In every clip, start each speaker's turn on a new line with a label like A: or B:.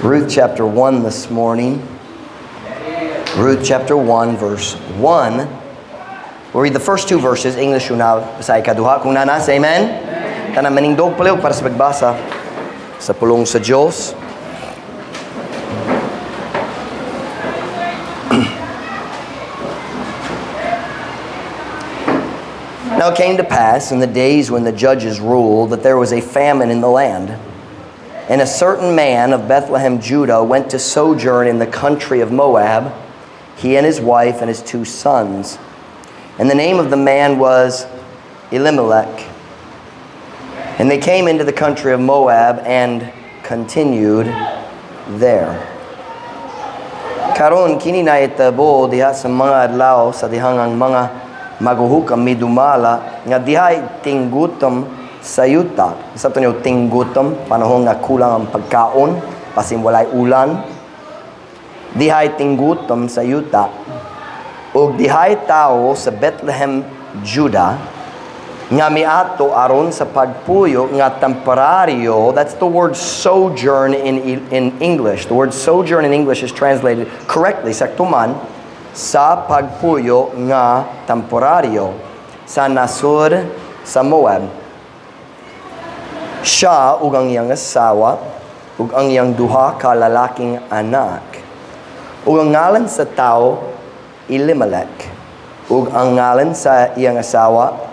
A: Ruth chapter 1 this morning. Ruth chapter 1, verse 1. We'll read the first two verses, English una, Bisaya kaduha. Kung naa na, say amen. Tanan manindog palihog para sa pagbasa sa pulong sa Diyos. Now it came to pass in the days when the judges ruled that there was a famine in the land. And a certain man of Bethlehem, Judah, went to sojourn in the country of Moab, he and his wife and his two sons. And the name of the man was Elimelech. And they came into the country of Moab and continued there. Karon kini nahitabo diha sa mga adlaw sa dihang ang mga maguhukam midumala nga dihay tinggutom sa yuta. Sa niyo tinggutom, panahon nga kulang ang pagkaon, basin walay ulan. Dihay tinggutom sa yuta. Ug dihay tao sa Bethlehem, Judah, nga miadto aron sa pagpuyo nga temporaryo. That's the word "sojourn" in English. The word "sojourn" in English is translated correctly, sakto man, sa pagpuyo nga temporaryo sa nasod sa Moab. Siya ug ang iyang asawa ug ang iyang duha ka lalaking anak. Ug ang ngalan sa tao Elimelech, ug ang ngalan sa iyang asawa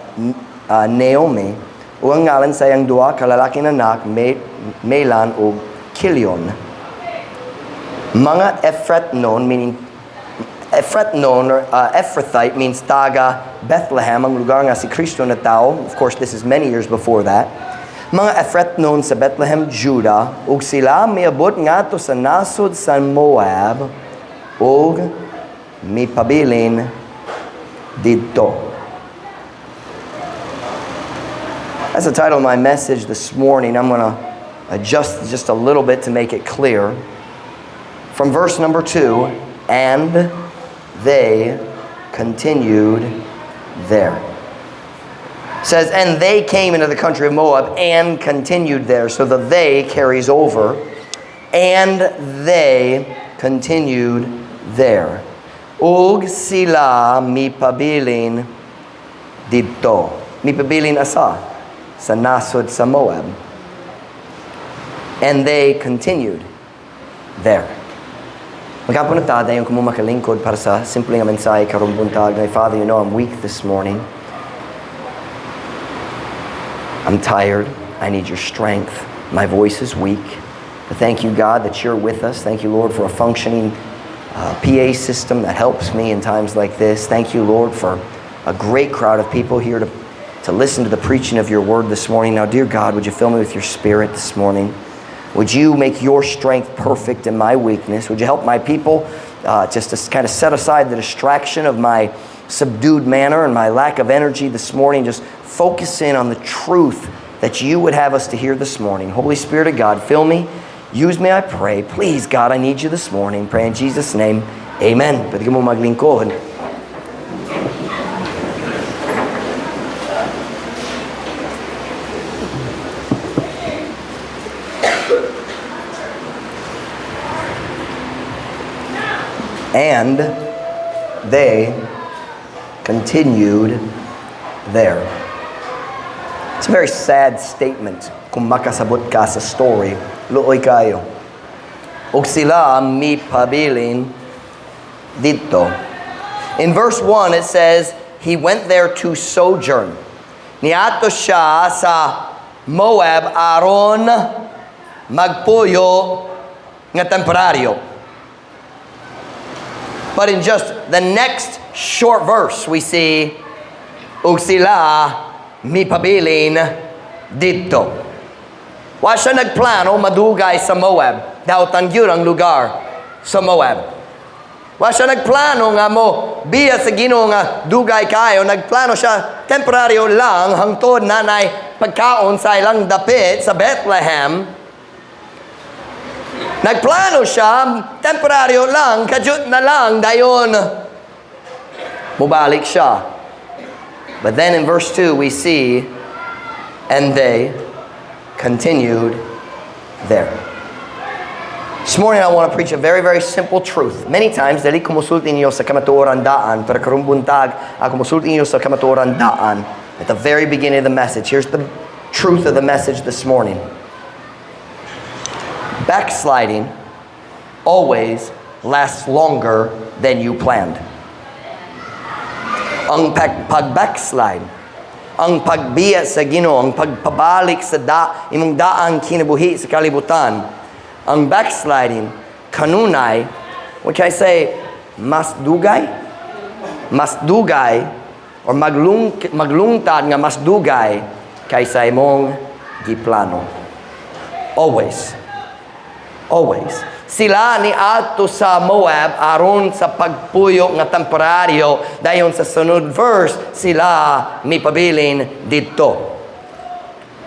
A: Naomi, ug ang ngalan sa iyang duha ka lalaking anak Mahlon ug Chilion. Mga Ephratnon, meaning Ephratnon or Ephrathite means taga Bethlehem, ang lugar nga si Kristo natawo. Of course, this is many years before that. Mga Ephratnon sa Bethlehem, Judah, ug sila miabot ngadto sa nasod sa Moab ug mipabilin didto. That's the title of my message this morning. I'm going to adjust just a little bit to make it clear. From verse number 2, "And they continued there." It says, "And they came into the country of Moab and continued there." So the "they" carries over. "And they continued there." Ug sila mipabilin didto. Mipabilin asa? Sa nasod sa Moab. "And they continued there." Mag-ampo na ta, dayon kamo makalingkod para sa simple nga mensahe karong buntag. My Father, you know I'm weak this morning. I'm tired. I need your strength. My voice is weak. But thank you, God, that you're with us. Thank you, Lord, for a functioning PA system that helps me in times like this. Thank you, Lord, for a great crowd of people here to listen to the preaching of your word this morning. Now, dear God, would you fill me with your spirit this morning? Would you make your strength perfect in my weakness? Would you help my people just to kind of set aside the distraction of my subdued manner and my lack of energy this morning? Just focus in on the truth that you would have us to hear this morning. Holy Spirit of God, fill me. Use me, I pray. Please, God, I need you this morning. Pray in Jesus' name. Amen. Pwede mo maglingkod. "And they continued there." It's a very sad statement kung makasabot ka sa story. Luoy kaayo. Ug sila mipabilin didto. In verse 1, it says, he went there to sojourn. Niadto siya sa Moab aron magpuyo nga temporaryo. But in just the next short verse, we see, ug sila mipabilin didto. Wa siya nagplano madugay sa Moab. Dautan gyud ang lugar sa Moab. Wa siya nagplano nga mo biya sa Ginoo nga dugay kayo. Nagplano siya temporaryo lang hangtod nanay pagkaon sa ilang dapit sa Bethlehem. Nagplano siya, temporaryo lang, kadyot na lang, dayon mubalik siya. But then in verse 2, we see, "And they continued there." This morning I want to preach a very, very simple truth. Many times, dili ko musulti ninyo sa kamatuoran daan, pero karong buntag, ako musulti ninyo sa kamatuoran daan at the very beginning of the message. Here's the truth of the message this morning. Backsliding always lasts longer than you planned. Ang pag-backslide, ang pagbiya sa Ginoo, ang pagpabalik sa imong daang kinabuhi sa kalibutan, ang backsliding, kanunay, what can I say, mas dugay? Mas dugay, or maglungtad nga mas dugay kaysa imong giplano. Always. Always. Sila niadto sa Moab aron sa pagpuyo nga temporaryo, dayon sa sunod verse sila mipabilin didto.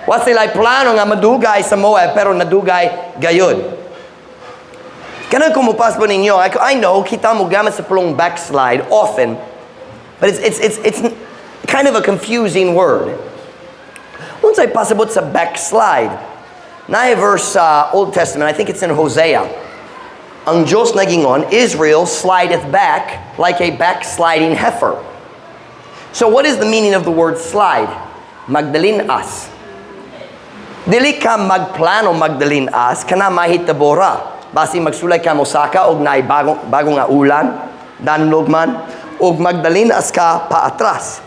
A: Wa sila plano nga madugay sa Moab, pero nadugay gayud. Kanang kung mupas po ninyo, I know kita mo gamit sa pulong "backslide" often, but it's kind of a confusing word. Unsay pasabot sa backslide? Naay verse sa Old Testament, I think it's in Hosea. Ang Diyos nagingon, "Israel slideth back like a backsliding heifer." So what is the meaning of the word "slide"? Magdalin-as. Dili ka magplano magdalin-as, kana mahitabo ra. Basi magsulay ka mosaka og naay bago nga ulan, danlog man, og magdalin-as ka paatras.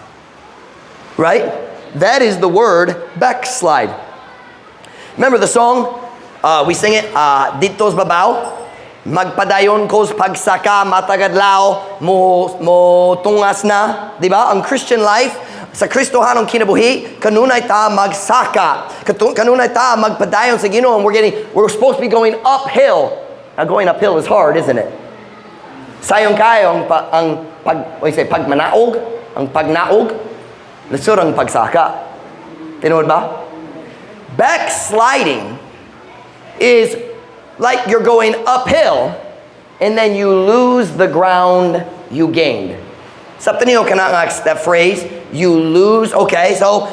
A: Right? That is the word "backslide." Remember the song? We sing it, "Didto's Babaw." Magpadayon ko's pagsaka, matag adlaw, mo tungas na. Di ba? Ang Christian life, sa Kristohanong kinabuhi, kanunay ta magsaka. Kanunay ta magpadayon sa Ginoo, and we're supposed to be going uphill. Now, going uphill is hard, isn't it? Sayon kayo ang pag, what you say, pagmanaog, ang pagnaog, lisod ang pagsaka. Tinuod ba? Backsliding is like you're going uphill and then you lose the ground you gained. Sabta niyo kana nga that phrase, "you lose." Okay, so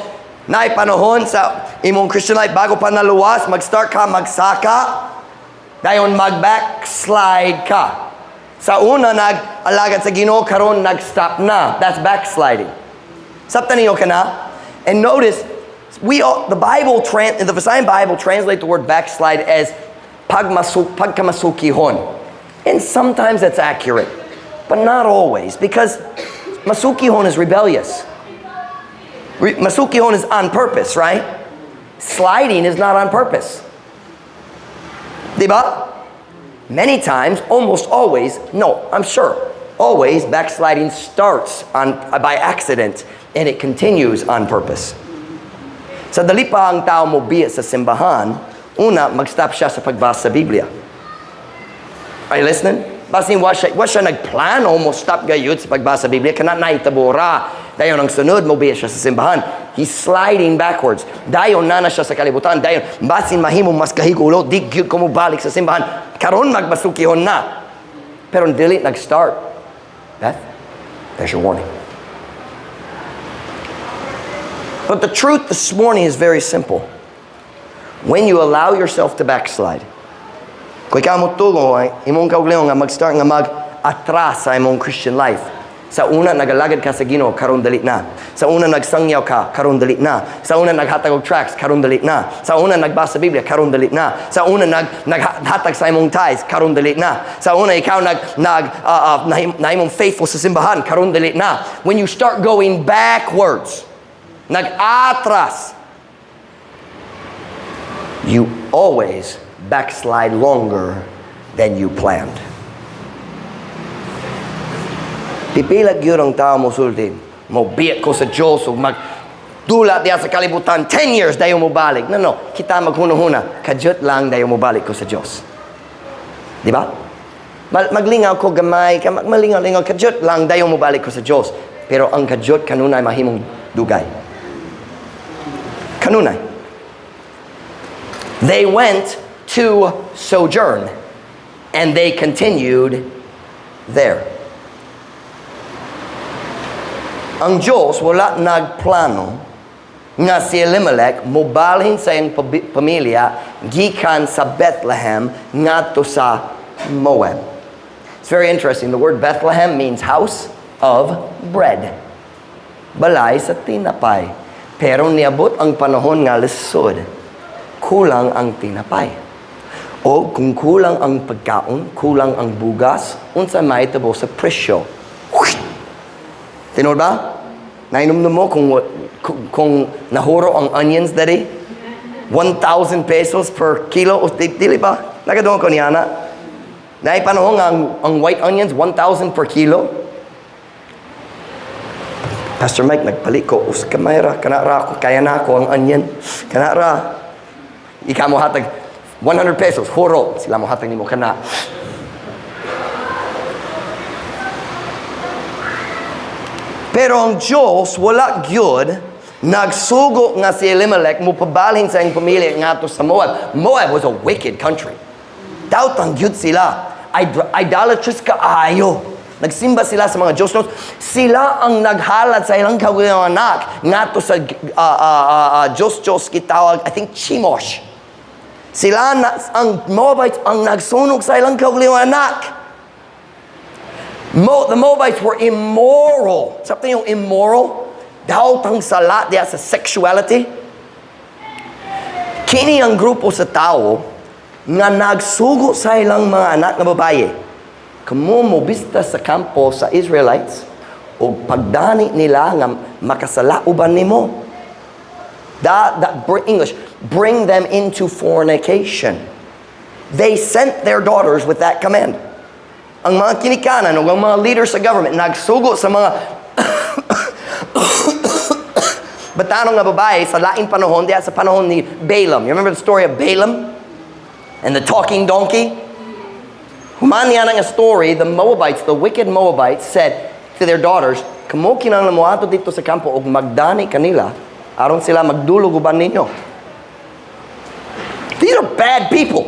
A: naay panahon sa imong Christian life bago pa naluwas, mag-start ka magsaka, dayon mag-backslide ka. Sa una nag-alagad sa Ginoo, karon nag-stop na. That's backsliding. Sabta niyo kana? And notice, the Visayan Bible translate the word "backslide" as pagkamasukihon. And sometimes that's accurate, but not always, because masukihon is rebellious. Masukihon is on purpose, right? Sliding is not on purpose. Diba? Many times, almost always, no, I'm sure, always backsliding starts by accident and it continues on purpose. Sa dali pa ang tao mo biya sa simbahan, una, mag-stop siya sa pagbasa sa Biblia. Are you listening? Basin wa siya nagplano mo stop gayud sa pagbasa sa Biblia, kana nahitabo ra. Dayon ang sunod mo biya siya sa simbahan. He's sliding backwards. Dayon na na siya sa kalibutan. Dayon basin mahimo mas kahigulo, di gyud ko mo balik sa simbahan. Karon magmasukihon na. Pero dili nag-start. Beth, there's your warning. But the truth this morning is very simple. When you allow yourself to backslide, kung ikaw mo tugo, imong kaugalingon nga mag-start nga mag-atras sa imong Christian life. Sa una, nagalagad ka sa Ginoo, karon dali na. Sa una, nagsangyaw ka, karon dali na. Sa una, naghatag og tracts, karon dali na. Sa una, nagbasa sa Biblia, karon dali na. Sa una, naghatag sa imong tithes, karon dali na. Sa una, ikaw nahimong faithful sa simbahan, karon dali na. When you start going backwards, nag-atras, you always backslide longer than you planned. Pipila gyud ang tao mo sulti, mo biya ko sa Diyos ug magdula diya sa kalibutan 10 years dayon mo balik. No. Kita maghuna-huna, kadyot lang dayon mo balik ko sa Diyos. Di ba? Maglingaw ko gamay, malingaw-lingaw, kadyot lang dayon mo balik ko sa Diyos. Pero ang kadyot kanunay mahimong dugay. Kanunay. They went to sojourn and they continued there. Ang Diyos wala nagplano nga si Elimelech mobalhin sa iyang pamilya gikan sa Bethlehem ngadto sa Moab. It's very interesting. The word Bethlehem means house of bread. Balay sa tinapay. Pero niabot ang panahon nga lisod. Kulang ang tinapay. O kung kulang ang pagkaon, kulang ang bugas, unsa mahitabo sa presyo? Tinuod ba? Nahinumdom mo kung nahuro ang onions diri? 1,000 pesos per kilo? O, dili ba? Nakadungog ko niana. Naay panahon nga ang white onions, 1,000 per kilo. Pastor Mike, nagpalit ko, us kamay ra, kana ra ako, kaya na ako ang onion. Kana ra. Ika mo hatag, 100 pesos, huro. Sila mo hatag nimo kana. Pero ang Diyos, wala gyud nagsugo nga si Elimelech mopabalhin sa iyang pamilya ngadto sa Moab. Moab was a wicked country. Daotang gyud sila. Idolatrous kaayo. Nagsimba sila sa mga Diyos. Sila ang naghalad sa ilang kaugalingong anak ngadto sa Diyos Diyos gitawag, I think, Chemosh. Sila na, ang Moabites ang nagsunog sa ilang kaugalingong anak. The Moabites were immoral. Something yung immoral? Daotang sala diya sa sexuality. Kini ang grupo sa tao nga nagsugo sa ilang mga anak na babaye. Kamo mo bista sa kampo sa Israelites o pagdani nila nga makasala uban nimo. English, bring them into fornication. They sent their daughters with that command. Ang mga kinikanan o ang mga leaders sa government nagsugo sa mga batanong nga babae sa laing panahon, diya sa panahon ni Balaam. You remember the story of Balaam and the talking donkey? Human niya nga story, the Moabites, the wicked Moabites said to their daughters, kamo kinahanglan moadto dito sa kampo og magdani kanila aron sila magdulog uban ninyo. These are bad people.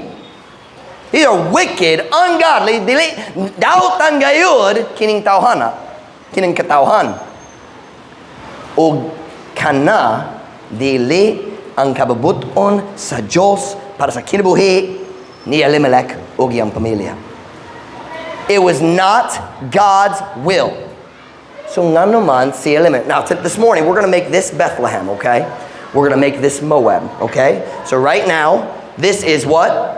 A: These are wicked, ungodly, dili, dautan gayud kining tawhana, kining katawhan. Og kana dili ang kabubuton sa Dios para sa kinabuhi ni Elimelech ug iyang pamilya. It was not God's will. So ngano man si Elimelech. Now, this morning, we're going to make this Bethlehem, okay? We're going to make this Moab, okay? So right now, this is what?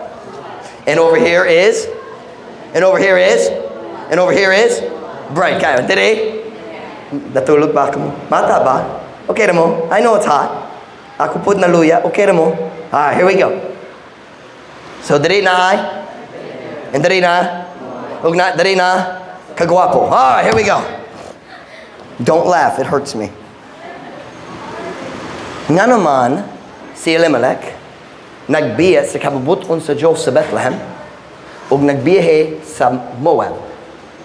A: And over here is? And over here is? And over here is? Bright. Kaya, today? Natulog ba ako mo? Mata ba? Okay na mo? I know it's hot. Ako pud naluya. Okay na mo? Ah, here we go. So, diri na ay? And diri na? Ug na, diri na? Kagwapo. Ah, here we go. Don't laugh, it hurts me. Nga naman, si Elimelech, nagbiya sa kabubuton sa Diyos sa Bethlehem, ug nagbiyahe sa Moab.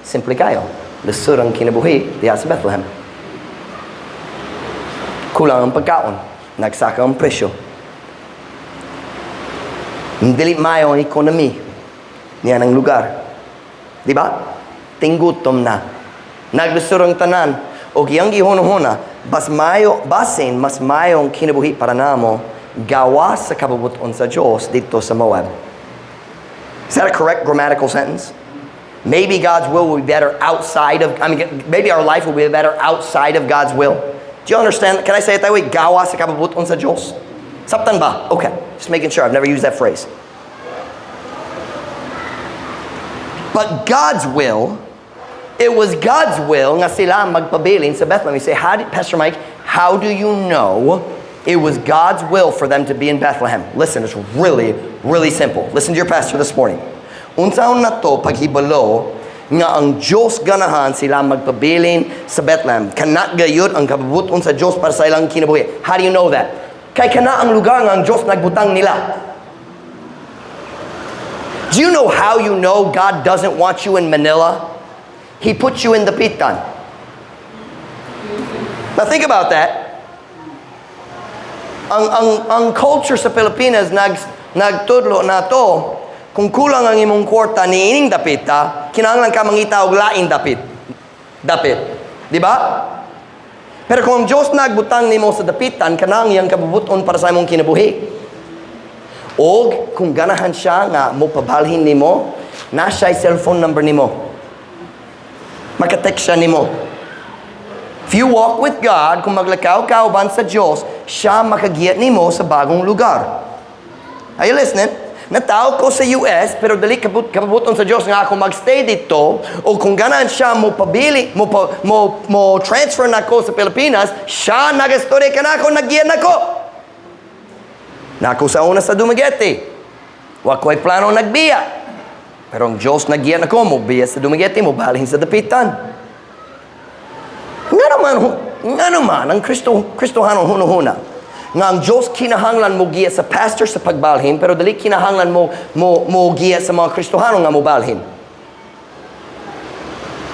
A: Simple kayo. Lisod ang kinabuhi diha sa Bethlehem. Kulang ang pagkaon. Nagsaka ang presyo. Dili maayo ang ekonomi niya ng lugar. Di ba? Tinggutom na. Naglisod ang tanan. O iyang gihuna-huna, bas mayo, basin, mas mayo ang kinabuhi para namo gawas sa kabubuton sa Diyos dito sa Moab. Is that a correct grammatical sentence? Maybe God's will will be better outside of, I mean, maybe our life will be better outside of God's will. Do you understand? Can I say it that way? Gawas sa kabubuton sa Diyos? Sabtan ba? Okay. Just making sure. I've never used that phrase. But God's will, it was God's will nga sila magpabilin sa Bethlehem. You say, Pastor Mike, how do you know it was God's will for them to be in Bethlehem? Listen, it's really, really simple. Listen to your pastor this morning. Unsaon na to paghibalo nga ang Diyos ganahan sila magpabilin sa Bethlehem. Kana gayud ang kabubuton sa Diyos para sa ilang kinabuhi. How do you know that? Kay kana ang lugar nga ang Diyos nagbutang nila. Do you know how you know God doesn't want you in Manila? He puts you in Dapitan. Now think about that. Ang culture sa Pilipinas nagtudlo na to, kung kulang ang imong kwarta niining dapita, kinahanglan ka mangita og laing dapit. Dapit. Di ba? Pero kung ang Diyos nagbutang nimo sa dapitan, kanang iyang kabubuton para sa imong kinabuhi. Og kung ganahan siya nga mo pabalhin nimo, naa siya'y cellphone number nimo. Maka-text siya nimo. If you walk with God, kung maglakaw ka uban sa Diyos, siya makagiya nimo sa bagong lugar. Are you listening? Natawo ko sa US, pero dili kabuton sa Diyos nga ako magstay dito, o kung ganahan siya mo pabili, mo transfer na ko sa Pilipinas, siya nagastorya kanako, nagiya nako. Naa ko sa una sa Dumaguete. Wa ko'y plano nagbiya. Pero ang Diyos nagiya nako, mo biya sa Dumaguete, mo balhin sa Dapitan. Nga naman, ang Kristohanon hunahuna, nga ang Diyos kinahanglan mo giya sa pastor sa pagbalhin, pero dili kinahanglan mo giya sa mga Kristohanon nga mo balhin.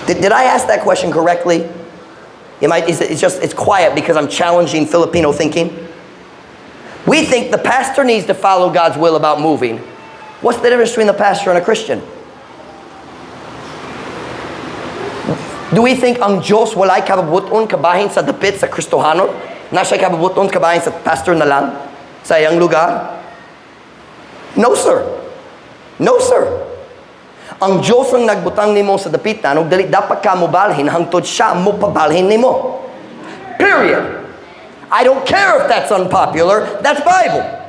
A: Did I ask that question correctly? It's just, it's quiet because I'm challenging Filipino thinking. We think the pastor needs to follow God's will about moving. What's the difference between the pastor and a Christian? Do we think ang Diyos walay kababuton kabahin sa dapit sa Kristohanon? Naa siya'y kababuton kabahin sa pastor na lang? Sa iyang lugar? No, sir. No, sir. Ang Diyos ang nagbutang nimo sa dapitan ug dili dapat ka mobalhin hangtod siya mo pabalhin nimo. Period. I don't care if that's unpopular. That's Bible.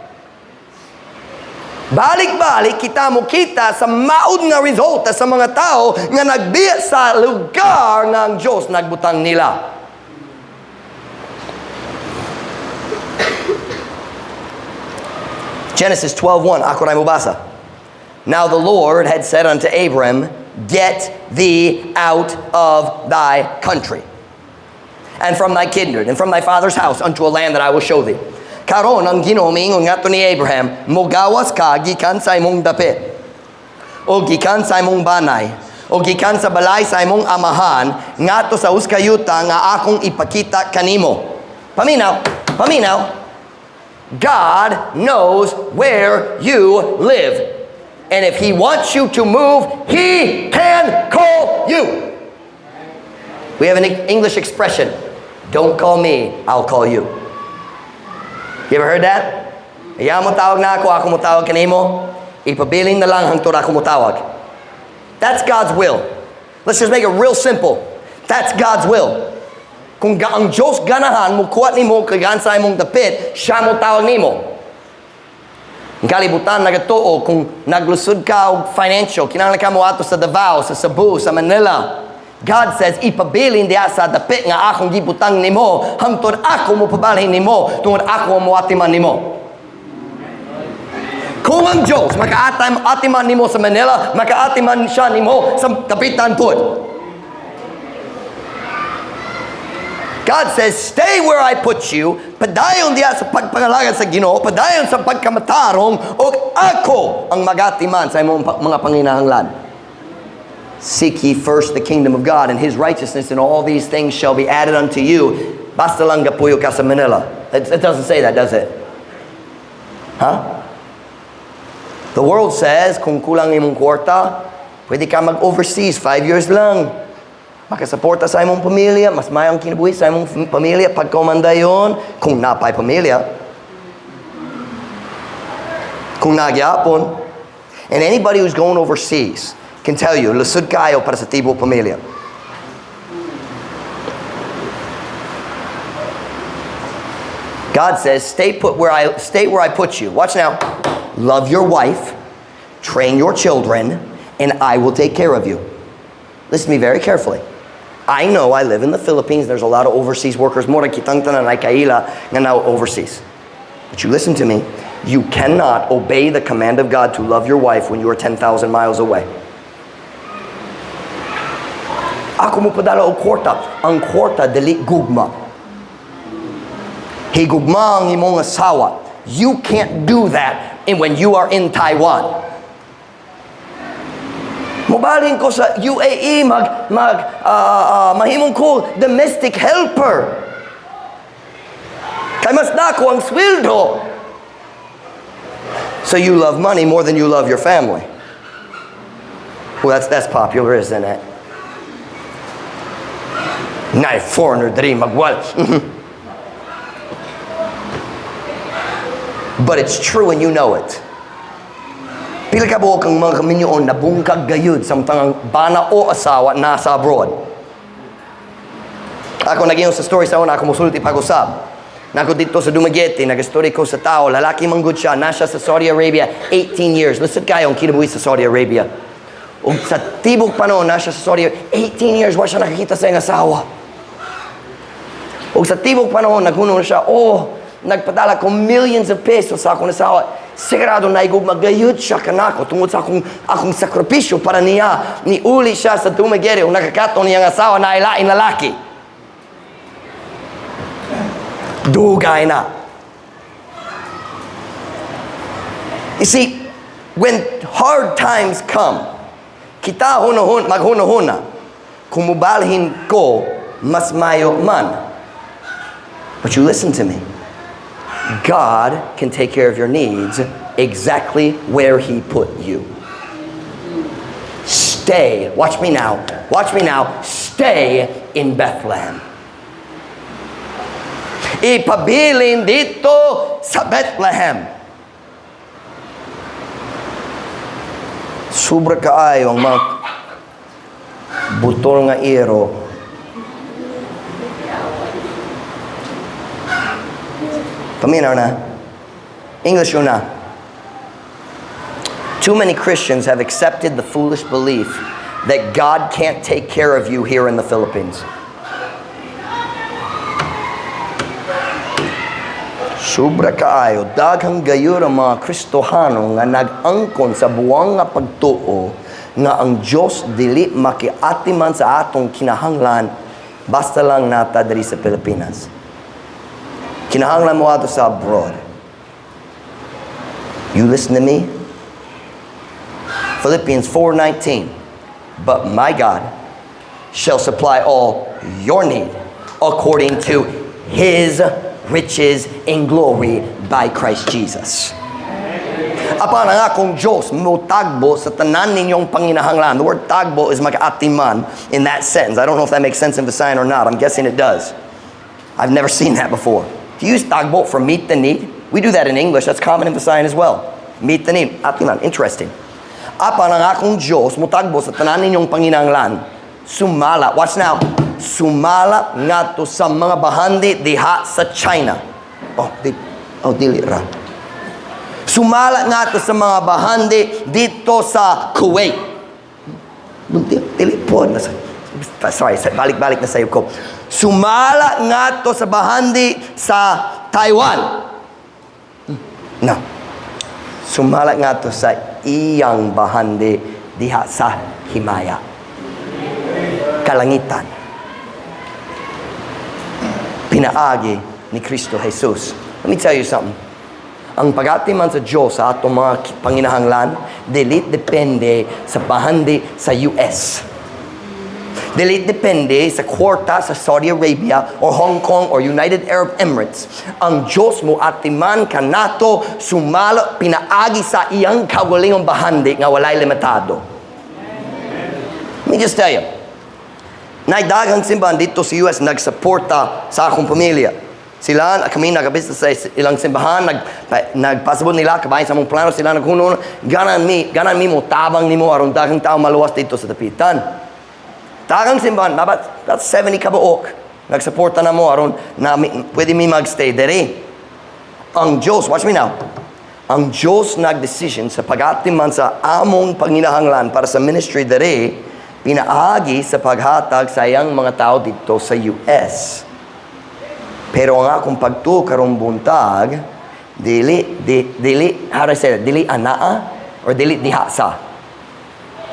A: Balik-balik kita mo kita sa maud nga resulta sa mga tao nga nagbiya sa lugar nga ang Diyos nagbutang nila. Genesis 12:1, ako ray mobasa. Now the Lord had said unto Abram, "Get thee out of thy country, and from thy kindred, and from thy father's house, unto a land that I will show thee." Karon ang Ginoo miingon ngadto ni Abraham, "Mogawas ka gikan sa imong dapit, o gikan sa imong banay, o gikan sa balay sa imong amahan, ngadto sa usa ka yuta nga akong ipakita kanimo." Paminaw, paminaw. God knows where you live. And if He wants you to move, He can call you. We have an English expression: "Don't call me, I'll call you." You ever heard that? Ayaw mo tawag nako, ako mo tawag kanimo. Ipabilin na lang hangtod ako mo tawag. That's God's will. Let's just make it real simple. That's God's will. Kung ang Diyos ganahan, mukuat nimo gikan sa imong dapit, siya mo tawag nimo. Ang kalibutan nagatuo kung naglusod ka og financial, kinahanglan ka mo ato sa Davao, sa Cebu, sa Manila. God says, "Ipabilin diha sa dapit nga akong gibutang nimo, hangtod ako mo pabalhin nimo, tungod ako mo atiman nimo." Kung ang Diyos makaatiman nimo sa Manila, makaatiman siya nimo sa Dapitan pud. God says, "Stay where I put you, padayon diha sa pagpangalagad sa Ginoo, padayon sa pagkamatarong, ug ako ang magatiman sa imong mga panginahanglan." Seek ye first the kingdom of God and His righteousness, and all these things shall be added unto you. Basta lang gapuyo ka sa Manila. It doesn't say that, does it? Huh? The world says, kung kulang imong kwarta, pwede ka mag-overseas, 5 years lang. Makasuporta sa imong pamilya, mas mayong kinabuhi sa imong pamilya pagkomandayon, kung naa pay pamilya. Kung naa gyapon. And anybody who's going overseas can tell you, lusod kayo para sa tibuok pamilya. God says, "Stay where I put you." Watch now. "Love your wife, train your children, and I will take care of you." Listen to me very carefully. I know I live in the Philippines. There's a lot of overseas workers. Mura kitang tanan ay kaila nga now overseas. But you listen to me. You cannot obey the command of God to love your wife when you are 10,000 miles away. Ako mo padala og kwarta. Ang kwarta dili gugma. Higugma ang imong asawa. You can't do that when you are in Taiwan. Mobalhin ko sa UAE, mag mahimong ko domestic helper. Kay mas dako ang sweldo. So you love money more than you love your family. Well, that's popular, isn't it? Naay foreigner diri magwal. But it's true and you know it. Pila ka buok ang mga kaminyoon nabungkag gayud samtang ang bana o asawa nasa abroad. Ako nag sa story sa una, ako musulti pag-usab. Nako dito sa Dumaguete, nag-story ko sa tao, lalaki manggod siya, nasa sa Saudi Arabia, 18 years. Lisod kayo ang kinabuhi sa Saudi Arabia. Ug sa tibok panahon, nasa sa Saudi Arabia, 18 years, wa siya nakakita sa iyang asawa. Ug sa tibok panahon, naghunon siya, "Oh, nagpadala ko millions of pesos sa akong asawa. Sigurado naigugma gayud siya kanako tungod sa akong sakripisyo para niya." Niuli siya sa Dumaguete ug nakakato niyang asawa na ilain lalaki. Dugay na. You see, when hard times come, kita hunahun, maghunahuna, kung mubalhin ko, mas mayo man. But you listen to me. God can take care of your needs exactly where He put you. Stay, watch me now, watch me now, stay in Bethlehem. Ipabilin dito sa Bethlehem. Sobra kaayo ang mga butol nga iro. Paminaw na. English una. Too many Christians have accepted the foolish belief that God can't take care of you here in the Philippines. Sobra kaayo, daghang gayud ang mga Kristohano nga nag-angkon sa buwang nga pagtuo nga ang Dios dili makiatiman sa atong kinahanglan basta lang nata diri sa Pilipinas. Kinahanglan mo ato sa abroad. You listen to me? Philippians 4:19. But my God shall supply all your need according to His riches in glory by Christ Jesus. Apan ang akong Diyos motagbo sa tanan ninyong panginahanglan. The word "tagbo" is makaatiman in that sentence. I don't know if that makes sense in Visayan or not. I'm guessing it does. I've never seen that before. Do you use "tagbo" for "meet the need"? We do that in English. That's common in Visayan as well. Meet the need. Atiman. Interesting. Apan ang akong Diyos motagbo sa tanan ninyong panginahanglan. Sumala. Watch now. Sumala ngadto sa mga bahandi diha sa China. Oh, di, oh, dili ra. Sumala ngadto sa mga bahandi dito sa Kuwait. Dili po. Sorry, balik-balik na sa'yo ko. Sumala ngadto sa bahandi sa Taiwan. No. Sumala ngadto sa iyang bahandi diha sa himaya. Kalangitan. Pinaagi ni Kristo Jesus. Let me tell you something. Ang pag-atiman sa Diyos sa atong mga panginahanglan, dili depende sa bahandi sa US. Dili depende sa kwarta sa Saudi Arabia or Hong Kong or United Arab Emirates. Ang Diyos mo atiman kanato sumala pinaagi sa iyang kaugalingong bahandi nga walay limitado. Let me just tell you. Nay daghang simbahan dito sa US nagsuporta sa akong pamilya. Sila, kami nagabista sa ilang simbahan, nagpasabot nila, kabahin sa among plano, sila naghunon, ganan mi mo tabang nimo aron daghang tao maluwas dito sa Dapitan. Daghang simbahan, about 70 kabuok, nagsuporta na mo aron na pwede mi magstay dere. Ang Diyos, watch me now, ang Diyos nagdesisyon sa pag-atiman sa among panginahanglan para sa ministry dere, pinaagi sa paghatag sa iyang mga tao dito sa US. Pero ang akong pagtuo karong buntag, dili, di, dili, how do I say that? Dili anaa or dili diha sa.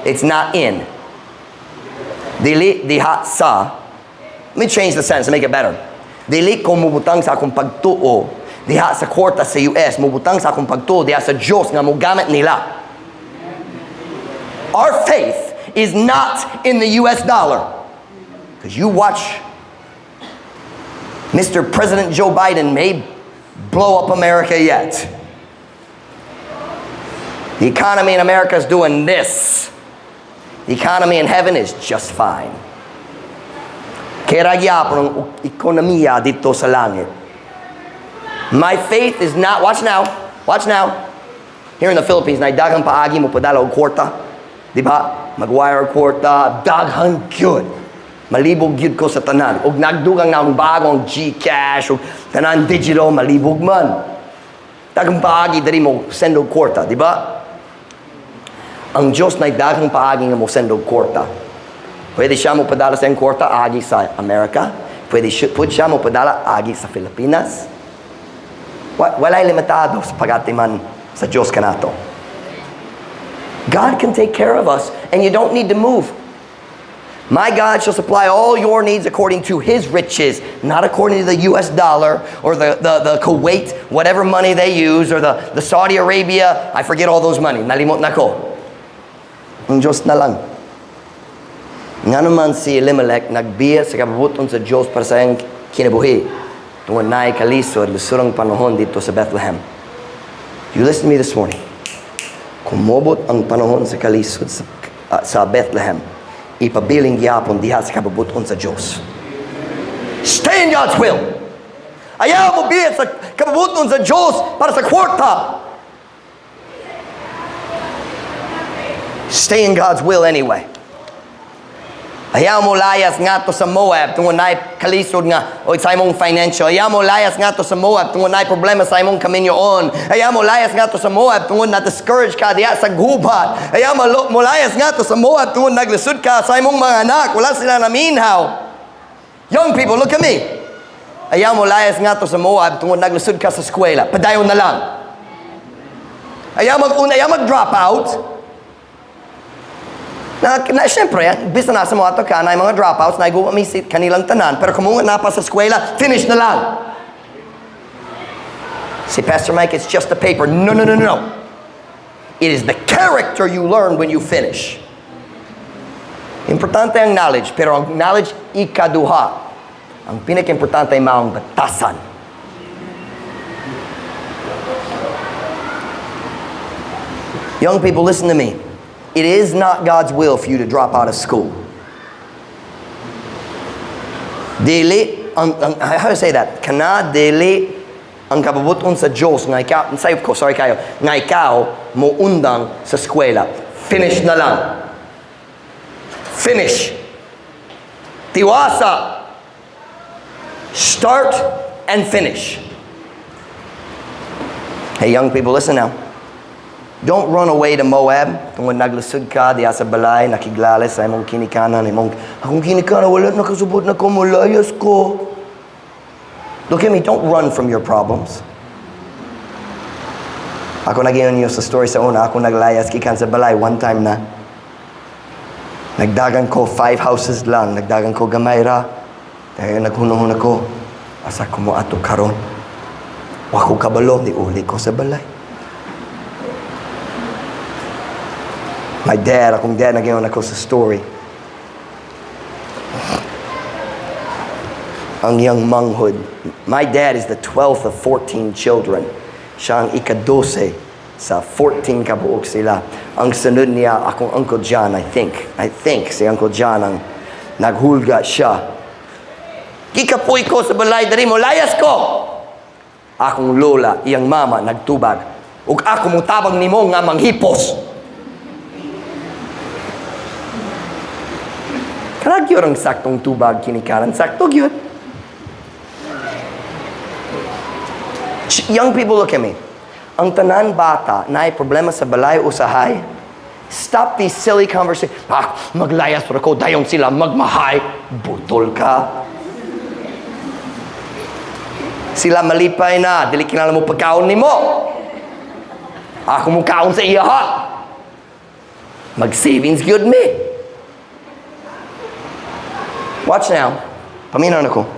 A: It's not in. Dili diha sa. Let me change the sentence to make it better. Dili ko mubutang sa akong pagtuo diha sa kwarta sa US, mubutang sa akong pagtuo diha sa Diyos nga mogamit nila. Our faith is not in the US dollar. Because you watch Mr. President Joe Biden may blow up America yet. The economy in America is doing this. The economy in heaven is just fine. Kaya gyapon ang ekonomiya dito sa langit. My faith is not, watch now, watch now. Here in the Philippines, naay daghang paagi mo padala og kwarta. Di ba? Mag-wire kwarta, daghan gyud. Malibog gyud ko sa tanan. Og nagdugang na ang bagong GCash og tanan digital, malibog man. Daghang paagi diri mo send og kwarta, di ba? Ang Diyos na daghang paagi nga mo send og kwarta. Pwede siya mo padala sa iyang kwarta agi sa Amerika. Pwede siya mo padala agi sa Pilipinas. Walay limitado sa pagatiman sa Diyos kanato. God can take care of us, and you don't need to move. My God shall supply all your needs according to His riches, not according to the US dollar or the Kuwait, whatever money they use, or the Saudi Arabia. I forget all those money. Nalimot na ko. Ang Diyos na lang. Nga naman si Elimelech nagbiya sa kabubuton sa Diyos para sa iyang kinabuhi. Tungod naay kalisod, lisurang panahon dito sa Bethlehem. You listen to me this morning. Kung mobot ang panahon sa kalisod sa Bethlehem, ipabiling gyapon diha sa kabubuton sa Diyos. Stay in God's will. Ayaw mo biya sa kabubuton sa Diyos para sa kwarta. Stay in God's will anyway. Ayaw mo layas ngadto sa Moab tungod naay kalisod nga o sa imong financial. Ayaw mo layas ngadto sa Moab tungod naay problema sa imong kaminyoon. Ayaw mo layas ngadto sa Moab tungod na discourage ka diha sa gubat. Ayaw mo layas ngadto sa Moab tungod naglisod ka sa imong mga anak. Wala sila naminhaw. Young people, look at me. Ayaw mo layas ngadto sa Moab tungod naglisod ka sa eskwela. Padayon na lang. Ayaw mag-una, ayaw mag-drop out. Na siyempre, bisan nasa mo ato ka, na mga dropouts, na iguwa mi si kanilang tanan, pero kung mga napa sa eskwela, finish na lang. Si Pastor Mike, it's just a paper. No, no, no, no, no. It is the character you learn when you finish. Importante ang knowledge, pero ang knowledge ikaduha. Ang pinaka-importante ay maong batasan. Young people, listen to me. It is not God's will for you to drop out of school. Dili, ang, how do I say that? Kana dili ang kabubuton sa Diyos nga ikaw, sayop ko, sorry kayo, nga ikaw mo undang sa eskwela. Finish na lang. Finish. Tiwasa. Start and finish. Hey, young people, listen now. Don't run away to Moab. Tungod naglisod ka, diya sa balay, nakiglalis sa imong kinikanan, imong, akong kinikanan, wala nakasubot na ko, mulayas ko. Look at me, don't run from your problems. Ako nag-iyon niyo sa story sa una, ako naglayas gikan sa balay one time na. Nagdagan ko 5 houses lang, nagdagan ko gamay ra. Dahil naghunahon ako, asa ko mo ato karon. Wa ko kabalo, di uli ko sa balay. My dad, akong dad, nag-iwan ako sa story. Ang iyang manghud. My dad is the 12th of 14 children. Siya ang ika-12 sa 14 kabuok sila. Ang sunod niya, akong Uncle John, I think. I think si Uncle John ang naghulga siya. Gikapoy ko sa balay, diri mo, layas ko! Akong lola, iyang mama, nagtubag. Ug ako mong tabang nimo nga manghipos. Kanag yun ang saktong tubag kinikaran. Sakto yun. Young people, look at me. Ang tanan bata na ay problema sa balay o usahay, stop these silly conversations. Ah, maglayas ra ko, dayon sila magmahay. Butol ka. Sila malipay na, dili kinahanglan mo pagkaon nimo. Ako mo kaon sa iya ha. Mag-savings gyud me. Watch now. Paminaw na ko.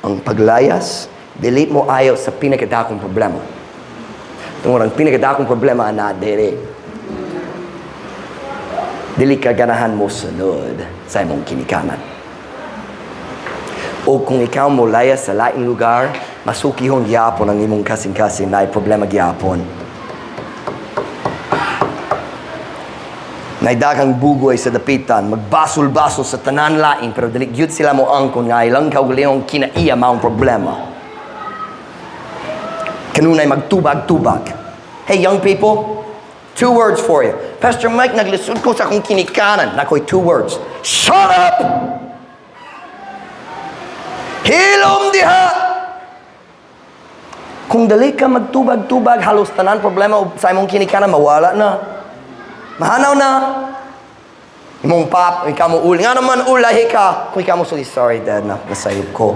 A: Ang paglayas, dili mo ayaw sa pinakadakong problema. Tungod ang pinakadakong problema na dili. Dili ka ganahan mo sunod sa imong kinikanan. O kung ikaw mo layas sa laing lugar, masukihon gyapon ang imong kasing-kasing na problema gyapon. Naidaghang bugoy sa dapitan, magbasol-basol sa tanan laing, pero dili gyud sila mo angkon nga ilang kaugalingong kinaiya maong problema. Kanunay magtubag-tubag. Hey, young people, two words for you. "Pastor Mike, naglisod ko sa akong kinikanan." Naa koy two words. Shut up! Hilom diha! Kung dali ka magtubag-tubag, halos tanan problema sa imong kinikanan, mawala na. Mahanaw na. Imong pap, ikaw mo uli. Nga naman ulahi ka. Kung ikaw mo suli, "Sorry, Dad, na nasayop ko."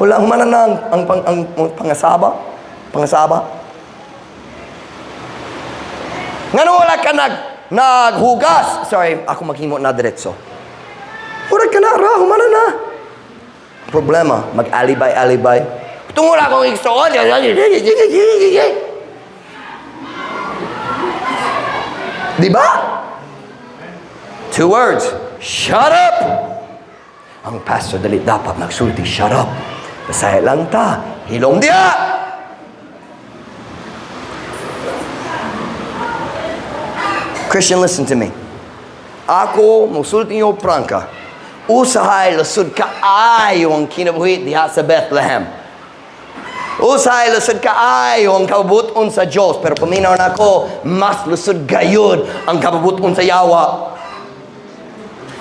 A: Hula, humana na ang pangasaba. Pangasaba. Nga wala ka naghugas. "Sorry, ako maghimo na diretso." Murag ka na, ra, humana na. Problema, mag-alibay-alibay. Tungod akong igsoon. Di ba? Two words. Shut up! Ang pastor dali dapat magsulti, "Shut up." Bisaya lang ta. Hilom diha! Christian, listen to me. Ako, musulti niyo prangka. Usahay lasud kaayo ang kinabuhi diha sa Bethlehem. Usahay lusod kaayo ang kabubuton sa Diyos. Pero paminaw na ako, mas lusod gayud ang kabubuton sa yawa.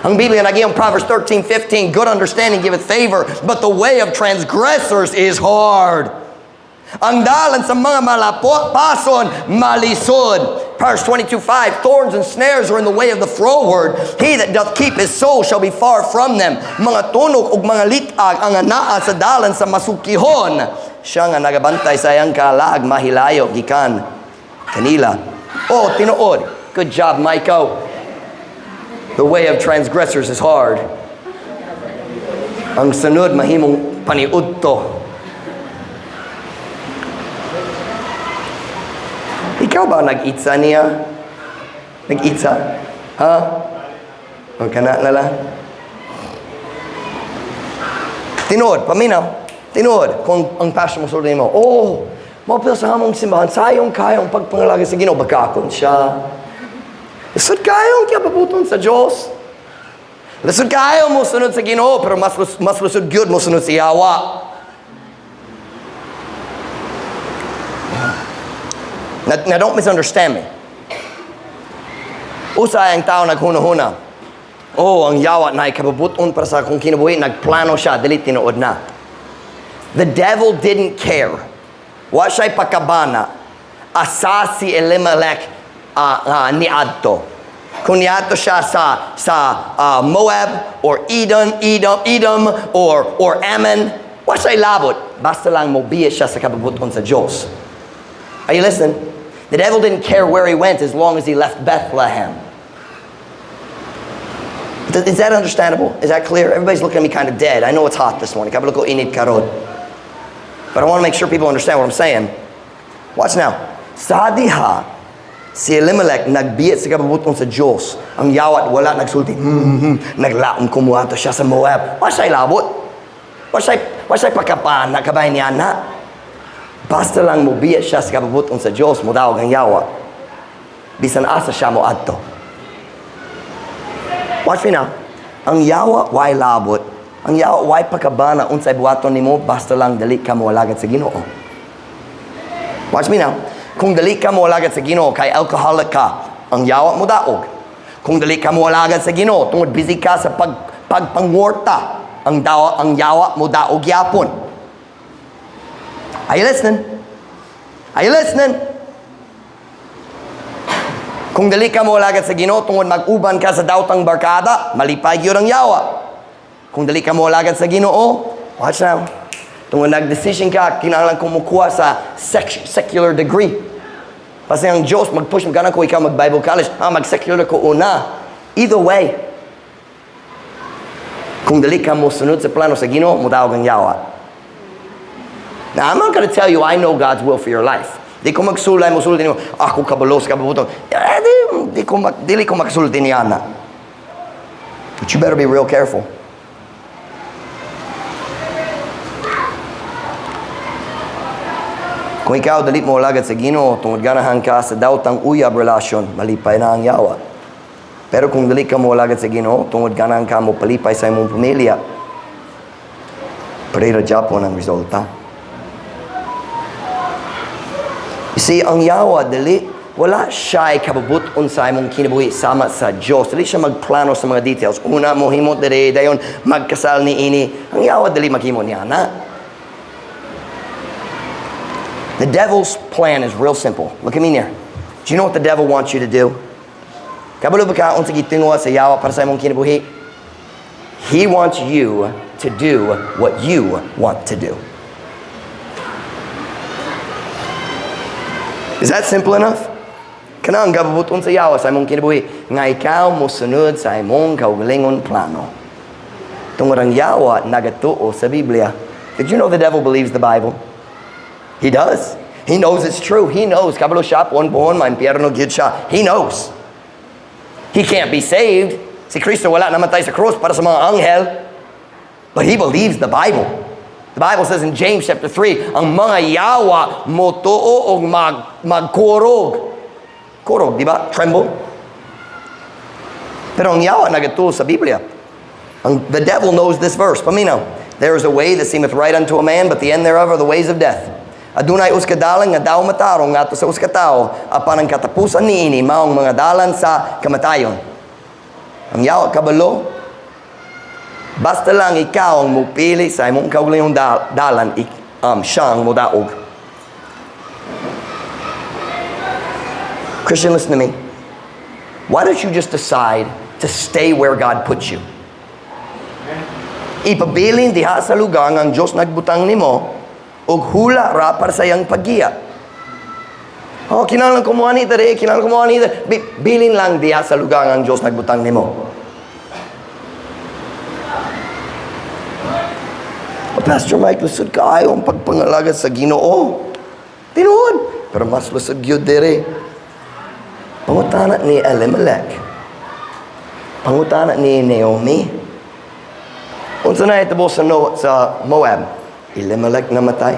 A: Ang Biblia naging Proverbs 13:15, "Good understanding giveth favor, but the way of transgressors is hard." Ang dalan sa mga malapason, malisod. Proverbs 22:5, "Thorns and snares are in the way of the froward. He that doth keep his soul shall be far from them." Mga tunok ug mga litag ang anaa sa dalan sa masukihon. Siya nga nagabantay sa iyang kalag, mahilayo gikan kanila. Oh, tinuod. Good job, Michael. The way of transgressors is hard. Ang sunod mahimong paniudto. Ikaw ba nag-itsa niya? Nag-itsa? Ha? O kana na lang? Tinuod, paminaw. Tinuod, kung ang pastor mo sulti mo, "Oh, mapil sa among simbahan, sayong kayong pagpangalaga sa Ginoo," bagakon siya. Lisod kayo ang kababuton sa Diyos. Lisod kayo mo sunod sa Ginoo, pero mas lisod gyud mo sunod sa yawa. Now don't misunderstand me. Usay ang tao naghuna-huna. "Oh, ang yawa na ikababuton para sa akong kinabuhi, nagplano siya, dili tinuod na." The devil didn't care. Wa siya'y pakabana. Asa si Elimelech niadto. Kung niadto siya sa Moab or Edom or Ammon, wa siya'y labot. Basta lang mobiya siya sa kababuton sa Diyos. Are you listening? The devil didn't care where he went as long as he left Bethlehem. Is that understandable? Is that clear? Everybody's looking at me kind of dead. I know it's hot this morning. Kabalo ko init karon. But I want to make sure people understand what I'm saying. Watch now. Sa diha, si Elimelech nagbiyat sa kababuton sa Diyos. Ang yawat wala nagsulti. Naglaom kumuhato siya sa Moab. Wa siya'y labot. Wa siya'y pagkapan na kabay niya na. Basta lang mobiya siya sa kababuton sa Diyos, modaog ang yawa. Bisan asa siya mo adto. Watch me now. Ang yawa way labot. Ang yawa way pakabana unsay buhaton nimo, basta lang dali ka moalagad sa Ginoo. Watch me now. Kung dali ka moalagad sa Ginoo kay alcoholic ka, ang yawa mo daog. Kung dali ka moalagad sa Ginoo tungod busy ka sa pagpangwarta, ang yawa mo daog yapon. Are you listening? Are you listening? Kung dali ka moalagad sa Ginoo tungod mag-uban ka sa daotang barkada, malipay gyud ang yawa. Kung dali ka moalagad sa Ginoo, watch now. Tungod nag-decision ka, kinahanglan kumukuha sa secular degree. Kasi ang Diyos mag-push, magana ko ikaw mag-Bible college, mag-secular ko una. Either way, kung dali ka mo sunod sa plano sa Ginoo, modaog ang yawa. Now, I'm not going to tell you I know God's will for your life. Di ko magsulay mo sulti nimo, ako kabalo sa kabubuton. Eh, dili ko magsulti niya na. But you better be real careful. Kung ikaw dali mo alagad sa Ginoo tungod ganahan ka sa daotang uyab relasyon, malipay na ang yawa. Pero kung dali ka mo alagad sa Ginoo tungod ganahan ka mo palipay sa imong pamilya, pareho japon ang resulta. You You see, ang yawa, dili, wala siya'y kabubut-on sa imong kinabuhi sama sa Diyos. Dili siya magplano sa mga details. Una, mohimo dire, dayon magkasal ni ini. Ang yawa, dili maghimo niya na. The devil's plan is real simple. Look at me here. Do you know what the devil wants you to do? Kabalo ba ka unsa gitinguha sa yawa para sa imong kinabuhi? He wants you to do what you want to do. Is that simple enough? Kanang kabubut-on sa yawa sa imong kinabuhi nga ikaw mosunod sa imong kaugalingon plano. Tungod ang yawa nagatuo sa Biblia. Did you know the devil believes the Bible? He does. He knows it's true. He knows. Kabalo siya, puon-puon, maimpyerno gyud siya. He knows. He can't be saved. Si Kristo wala namatay sa krus para sa mga anghel. But he believes the Bible. The Bible says in James chapter 3, ang mga yawa motuo og magkurog. Kurog, di ba? Tremble. Pero ang yawa nagatuo sa Biblia. The devil knows this verse. Paminaw. "There is a way that seemeth right unto a man, but the end thereof are the ways of death." Adunay usa ka dalan nga daw matarong ngadto sa usa ka tawo, apan ang katapusan niini maong mga dalan sa kamatayon. Ang yawa kabalo, basta lang ikaw ang mupili sa imong kaugalingong dalan, siya ang modaog. Christian, listen to me. Why don't you just decide to stay where God puts you? Ipabilin diha sa lugar nga ang Diyos nagbutang nimo ug hula ra para sa iyang paggiya. Oh, kinahanglan ko mo ani diri, kinahanglan ko mo ani diri. Bilin lang diha sa lugar nga ang Diyos nagbutang nimo. Oh, Pastor Mike, lisod kaayo ang pagpangalagad sa Ginoo. Tinuod, pero mas lisod gyud diri. Pangutana ni Elimelech. Pangutana ni Naomi. Unsa na itabo sa, no, sa Moab? Elimelech namatay.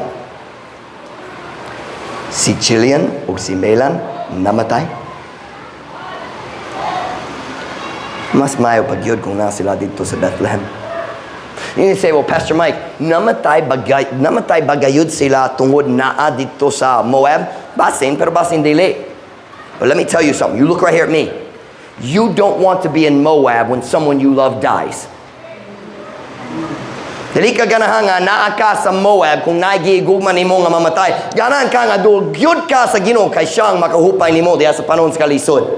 A: Si Chilion o si Mahlon namatay. Mas maayo pa gyud kung naa sila didto sa Bethlehem. You say, "Well, Pastor Mike, namatay bagayud sila tungod naa didto sa Moab?" Basin, pero basin dili. But let me tell you something. You look right here at me. You don't want to be in Moab when someone you love dies. Dili ka ganahan nga naa ka sa Moab kung nagigugma nimo nga mamatay. Ganahan ka nga duol gyud ka sa Ginoo kay siya ang makahupay nimo diha sa panahon sa kalisod.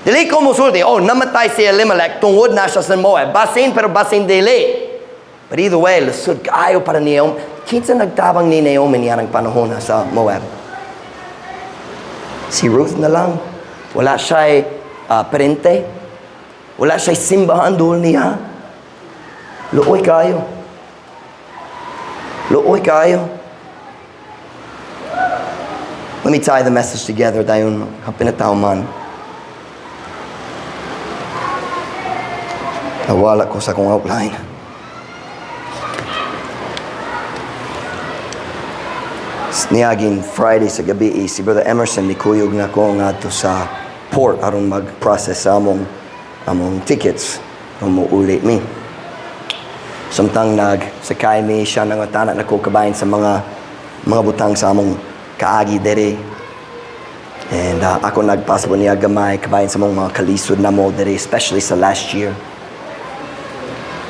A: Dili ko musulti, "Oh, namatay si Elimelech tungod na siya sa Moab." Basin, pero basin dili. But either way, lisod kaayo para ni Naomi. Kinsa nagtabang ni Naomi niya ng panahon na sa Moab? Si Ruth na lang. Wala siya'y parente. Wala siya'y simbahan doon niya. Luoy kayo. Luoy kayo. Let me tie the message together dayon hapin na tao man. Nawala ko sa akong outline. Niaging Friday sa gabi, si Brother Emerson nikuyog na ko ngadto sa port aron mag-process sa among tickets aron mouli mi. Samtang nagsakay mi, siya nangutana nako kabahin sa mga butang sa among kaagi dere. And ako nagpasabot niya gamay kabahin sa among mga kalisod namo dere, especially sa last year.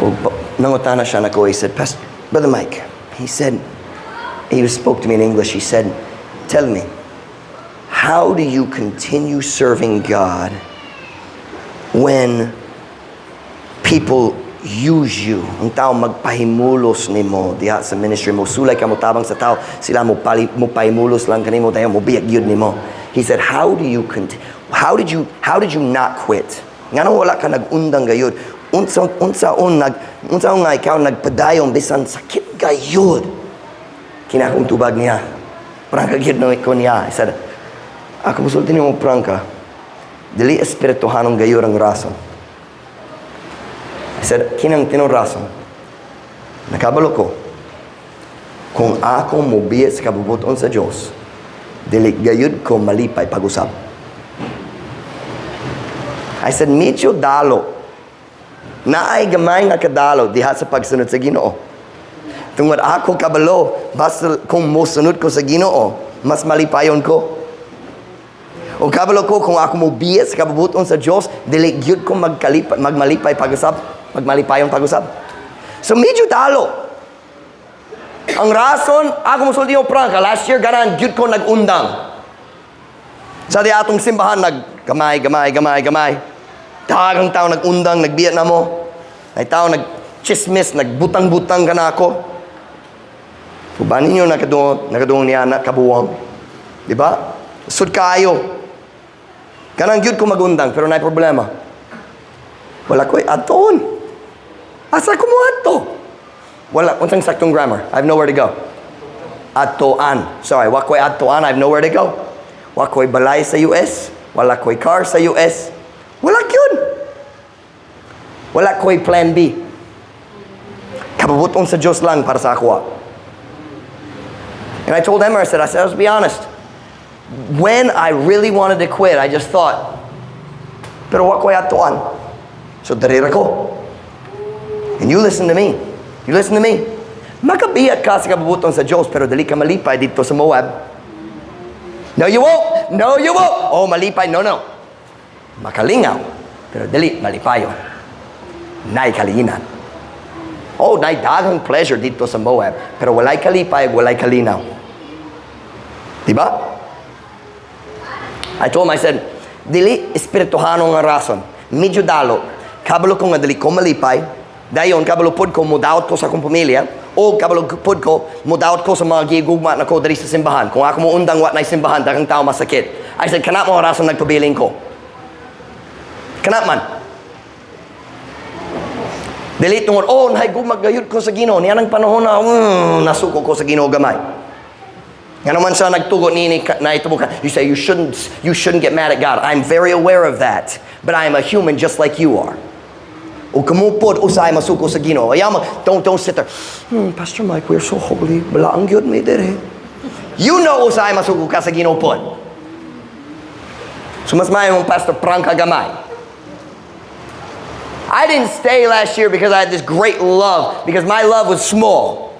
A: O, nangutana siya nako, he said, "Pastor, Brother Mike," he said, he spoke to me in English, he said, "Tell me, how do you continue serving God when people use you?" Ang tao magpahimulos nimo diha sa ministry mo, sulay ka mo tabang sa tao, sila mo pahimulos lang kanimo, dayon mo biyag yun nimo. He said, "How did you not quit? Ngano wala ka nag-undang gayud? Unsa nga ikaw nagpadayon bisan sakit gayud?" Kinakong tubag niya. Prangka gyud no ko niya. He said, "Ako musulti nimo prangka. Dili espirituhanong gayud ang rason." I said, "Kinang tinuod rason. Nakabalo ko. Kung ako mobiya sa kabubuton sa Diyos, dili gayud ko malipay pag-usab." I said, "Medyo dalo. Naay gamay nga kadalo diha sa pagsunod sa Ginoo. Tungod ako kabalo, basta kung mosunod ko sa Ginoo, Mas malipayon ko. O kabalo ko kung ako mo biya sa kabubuton sa Diyos, dili gyud ko magmalipay pag-usab, magmalipayon pag-usab. So medyo dalo. Ang rason, ako mosulti og prangka, last year ganahan gyud ko nag-undang. Sa di atong simbahan, nag gamay, gamay, gamay, gamay. Daghang tao nag-undang, nagbiya na mo. Ay tao nag-chismis, nagbutang-butang ka na ako. Uban ninyo nakadungog, nakadungog niya na kabuwang. Di ba? Sud kaayo. Kanang gyud ko magundang, pero naay problema. Wala ko'y adtoon. Asa ko mo adto? Wala, unsang saktong grammar? I have nowhere to go. Adtoan. Sorry, wa ko'y adtoan, I have nowhere to go. Wa ko'y balay sa US. Wala ko'y car sa US. Wala gyud. Wala ko'y plan B. Kabubuton sa Diyos lang para sa ako. And I told Emma, I said, "Let's be honest. When I really wanted to quit, I just thought, pero wa ko'y adtoan. So, diri ra ko." And you listen to me. You listen to me. Makabiya ka sa kabubuton sa Diyos, pero dili ka malipay dito sa Moab. No, you won't. No, you won't. Oh, malipay. No. Makalingaw, pero dili malipayon. Nay kaliinan. Oh, nay daghang pleasure dito sa Moab, pero walay kalipay, walay kalinaw. Diba? I told him, I said, "Dili espirituhano nga rason. Medyo dalo. Kabalo ko nga dili ko malipay. Dayon, kabalo pod ko mudawat ko sa akong pamilya. O kabalo pod ko mudawat ko sa mga gigugma na ko diri sa simbahan. Kung ako mo undang, wa na simbahan, daghang tao masakit." I said, "Kana mao rason nagpabiling ko. Kana man. Dili tungod, oh, nahigugma gayud ko sa Ginoo. Niya nang panahon na, nasuko ko sa Ginoo gamay." Nga naman siya nagtugot ni na ito ka. You say you shouldn't get mad at God. I'm very aware of that. But I am a human just like you are. O kamupod usay masuko sa Ginoo. Ayaw mo, don't sit there. Pastor Mike, we're so holy. Balaang gyud mi dere." You know usay masuko ka sa Ginoo pod. So mas maayo mong Pastor prangka gamay. I didn't stay last year because I had this great love, because my love was small.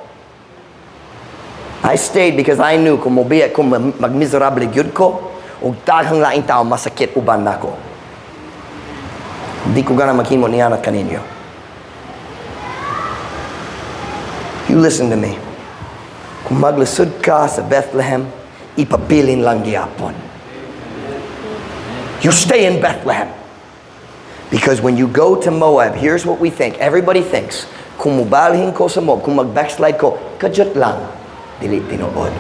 A: I stayed because I knew kung mobiya kung magmiserable gyud ko, ug daghang laing tao masakit uban nako. Di ko gana maghimo niya at kaninyo. You listen to me. Kung maglisod ka sa Bethlehem, ipabilin lang gihapon. You stay in Bethlehem. Because when you go to Moab, here's what we think. Everybody thinks, kung mubalhin ko sa Moab, kung mag-backslide ko, kadyot lang. Dili tinuod.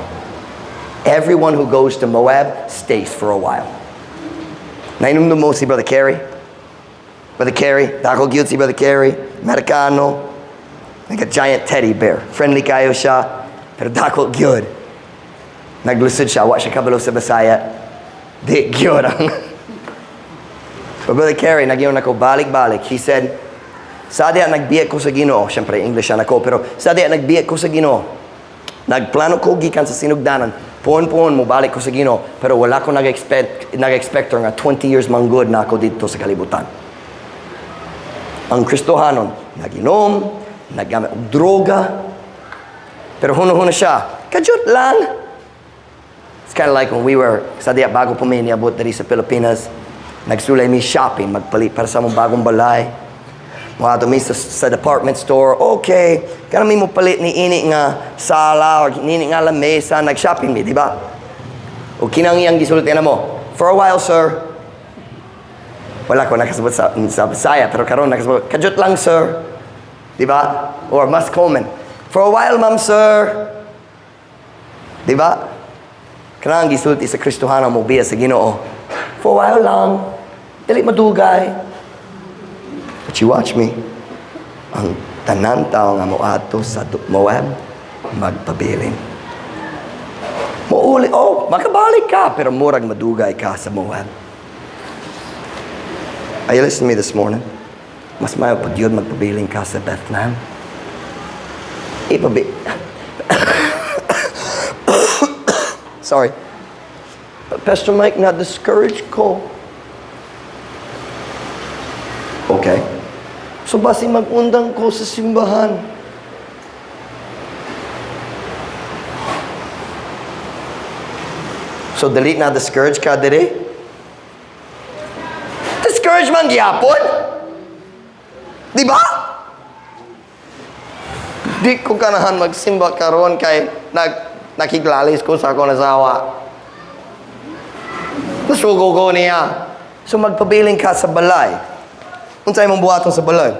A: Everyone who goes to Moab stays for a while. Nainumdum mo si Brother Kerry? Brother Kerry, dako gyud si Brother Kerry, Americano, like a giant teddy bear. Friendly kayo siya, pero dako gyud. Naglusod siya, wa siya kabalo sa Bisaya. Di gyud ang. But Brother Kerry, nagyon ako balik-balik. He said, "Sa diya nagbiya ko sa Ginoo," syempre English siya nako, pero "sa diya nagbiya ko sa Ginoo, nagplano ko gikan sa sinugdanan, puon-puon mo balik ko sa Ginoo, pero wala ko nag-expect nga 20 years manggod na ako dito sa kalibutan." Ang Kristohanon, naginom, naggamit og droga, pero huno-huno siya, kadyot lang. It's kind of like when we were, sa diya bago po mi niabot diri sa Pilipinas, nagsulay mi shopping, magpalit para sa among bagong balay. Mga mi sa department store, okay, kana mi mo palit ni ini nga sala or nini nga lamesa, nag-shopping mi, di ba? O kinang iyang gisulti na mo, "For a while, sir." Wala ko nakasabot sa Bisaya, pero karon nakasabot, "Kadyot lang, sir." Di ba? Or mas common, "For a while, ma'am, sir." Di ba? Kanang gisulti sa Kristohano mo biya sa Ginoo. "For a while lang. Dili madugay." But you watch me. Ang tanan tao nga moadto sa Moab, magpabilin. Muuli, oh, makabalik ka, pero murag madugay ka sa Moab. Are you listening to me this morning? Mas mayo pag yun magpabilin ka sa Bethlehem. Sorry. But Pastor Mike, na discouraged ko. Okay. So basi mag-undang ko sa simbahan. So dili na discourage ka diri? Discourage man gyapon? Di ba? Di ko ganahan magsimba karon kay nakiglalis ko sa akong asawa. Nasugo ko niya. So magpabiling ka sa balay. Unsay imong buhaton sa balay?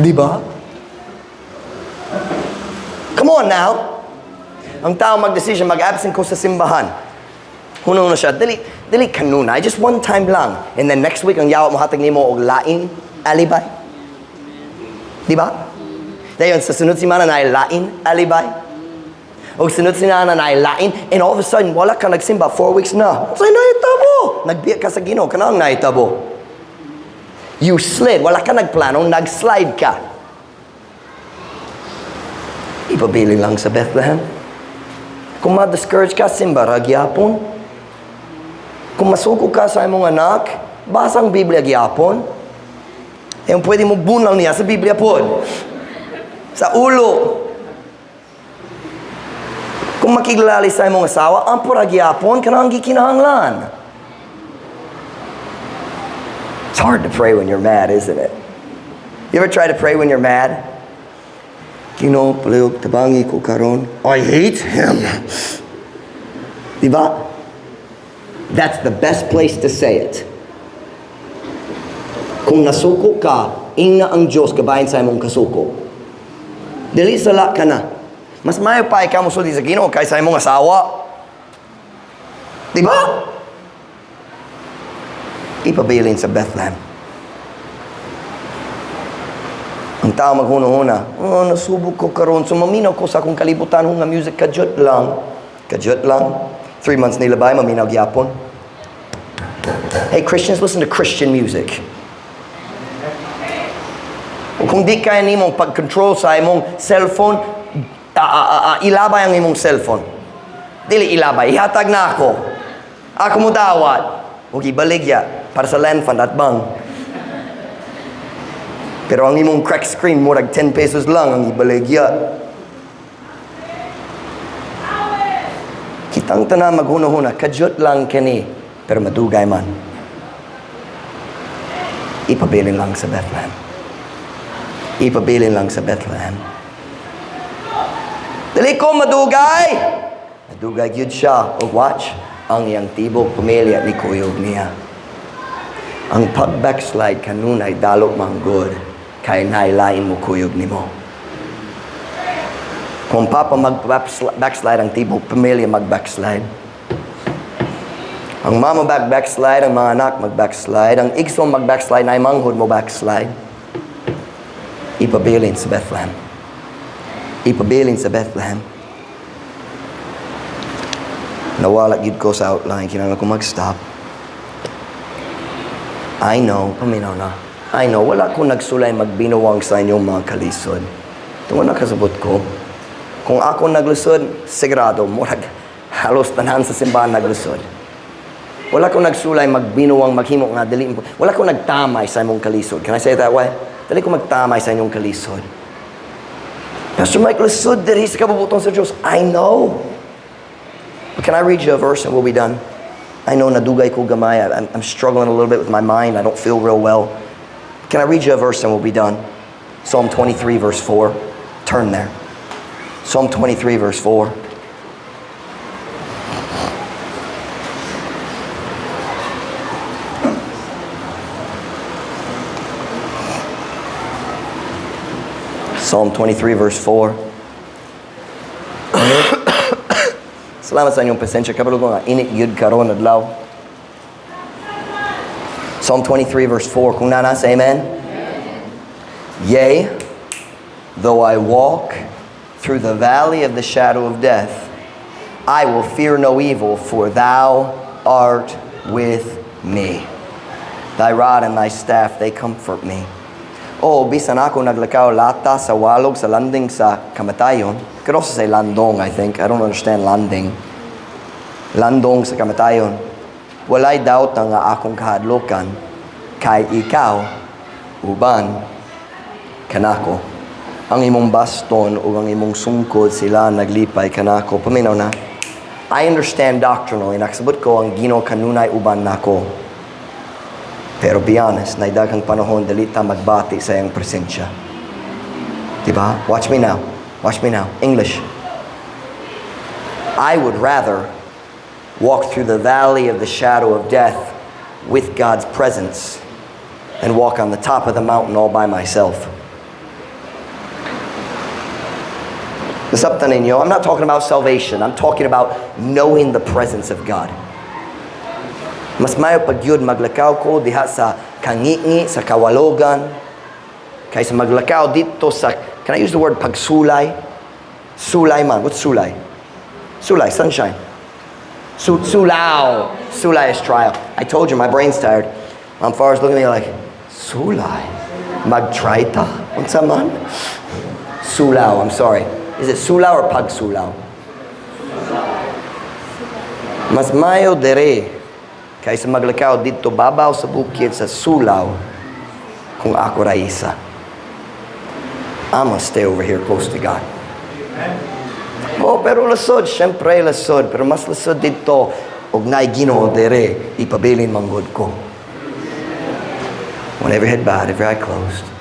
A: Di ba? Come on now. Ang tao mag-decision, mag-absent ko sa simbahan. Huno na siya, dili, dili kanunay, just one time lang. And then next week, ang yawa mohatag nimo og lain alibi. Di ba? Dayon, sa sunod semana na lain alibi. Og sunod semana na lain, and all of a sudden, wala ka nagsimba, 4 weeks na. Unsay nahitabo? Nagbiya ka sa Ginoo, kanang nahitabo. You slid, wala ka nagplano, nag-slide ka. Ipabilin lang sa Bethlehem. Kung ma-discourage ka, simba ra gyapon. Kung masuko ka sa imong anak, basa ang Biblia gyapon. Eh, pwede mo bunal niya sa Biblia pod. Sa ulo. Kung makiglali sa imong asawa, ampo ra gyapon, kanang gikinahanglan. It's hard to pray when you're mad, isn't it? You ever try to pray when you're mad? Ginoo, palihog tabangi ko karon. I hate him. Diba? That's the best place to say it. Kung nasuko ka, ingna ang Diyos kabahin sa imong kasuko. Dili sala ka na. Mas maayo pa ikaw mosulti sa Ginoo kaysa imong asawa. Di ba? Ipabilin sa Bethlehem. Ang tao maghuna-huna, "Oh, nasubok ko karon, so maminaw ko sa akong kalibutan nga music kadyot lang." Kadyot lang. 3 months nila ba, maminaw gyapon. Hey, Christians, listen to Christian music. O kung di kaya nimong pag-control sa imong cellphone, ilabay ang imong cellphone. Dili ilabay, ihatag na ako. Ako mo dawat. O ibaligya para sa land fund at bang. Pero ang imong crack screen, murag 10 pesos lang ang ibaligya. Kitang tanan maghuna-huna, kadyot lang kini, pero madugay man. Ipabilin lang sa Bethlehem. Ipabilin lang sa Bethlehem. Dili ko madugay! Madugay gyud siya. Og watch, ang iyang tibok pamilya ni kuyog niya. Ang pag-backslide kanunay dalo man gud kay nailain mo kuyog nimo. Kung papa mag-backslide, ang tibok pamilya mag-backslide. Ang mama back-backslide, ang mga anak mag-backslide, ang igsoon mag-backslide, na manghod mo backslide. Ipabilin sa Bethlehem. Ipabilin sa Bethlehem. Nawala gyud ko sa outline, kinahanglan ko mag-stop. I know, paminaw na. I know, wala ko nagsulay magbinuwang sa inyong mga kalisod. Tungod nakasabot ko. Kung ako naglusod, sigurado, murag halos tanan sa simbahan naglusod. Wala ko nagsulay magbinuwang maghimo nga dili. Wala ko nagtamay sa imong kalisod. Can I say it that way? Dili ko magtamay sa inyong kalisod. Pastor Mike, lisod diri sa kabubut-on sa Diyos. I know. But can I read you a verse and we'll be done? I know nadugay ko gamay. I'm struggling a little bit with my mind. I don't feel real well. Can I read you a verse and we'll be done? Psalm 23 verse 4. Turn there. Psalm 23 verse 4. Psalm 23 verse 4. Salamat sa inyong pasensya. Kabalo ko nga init gyud karon adlaw. Psalm 23 verse 4. Kung naa na, say amen. Yea, though I walk through the valley of the shadow of death, I will fear no evil, for thou art with me. Thy rod and thy staff, they comfort me. Oh, bisan ako naglakaw lata sa walog sa landing sa kamatayon. Could also say landong, I think. I don't understand landing. Landong sa kamatayon. Walay doubt ang akong kahadlukan kay ikaw uban kanako. Ang imong baston ug ang imong sungkod, sila naglipay kanako. Paminaw na. I understand doctrinally, nakasabot ko ang Ginoo kanunay uban nako. Pero be honest, naay daghang panahon dili ta magbati sa iyang presensya. Diba? Watch me now. Watch me now. English. I would rather walk through the valley of the shadow of death with God's presence than walk on the top of the mountain all by myself. Nasabtan ninyo, I'm not talking about salvation. I'm talking about knowing the presence of God. Mas mayo pa gyud maglakaw ko diha sa kangingi, sa kawalogan, kaysa maglakaw didto sa, can I use the word pagsulay? Sulay man. What's sulay? Sulay, sunshine. Sulaw. Sulay is trial. I told you, my brain's tired. Ma'am Farr's looking at me like, "Sulay? Mag-try ta? Unsa man?" Sulaw, I'm sorry. Is it sulaw or pagsulaw? Mas mayo dere kaysa maglakaw didto babaw sa bukid sa sulaw kung ako ra isa. I'm gonna stay over here close to God. Oh, pero lasod, syempre lasod, pero mas lasod didto og naay Ginoo dere, ipabilin manggod ko. When every head bowed, every eye closed.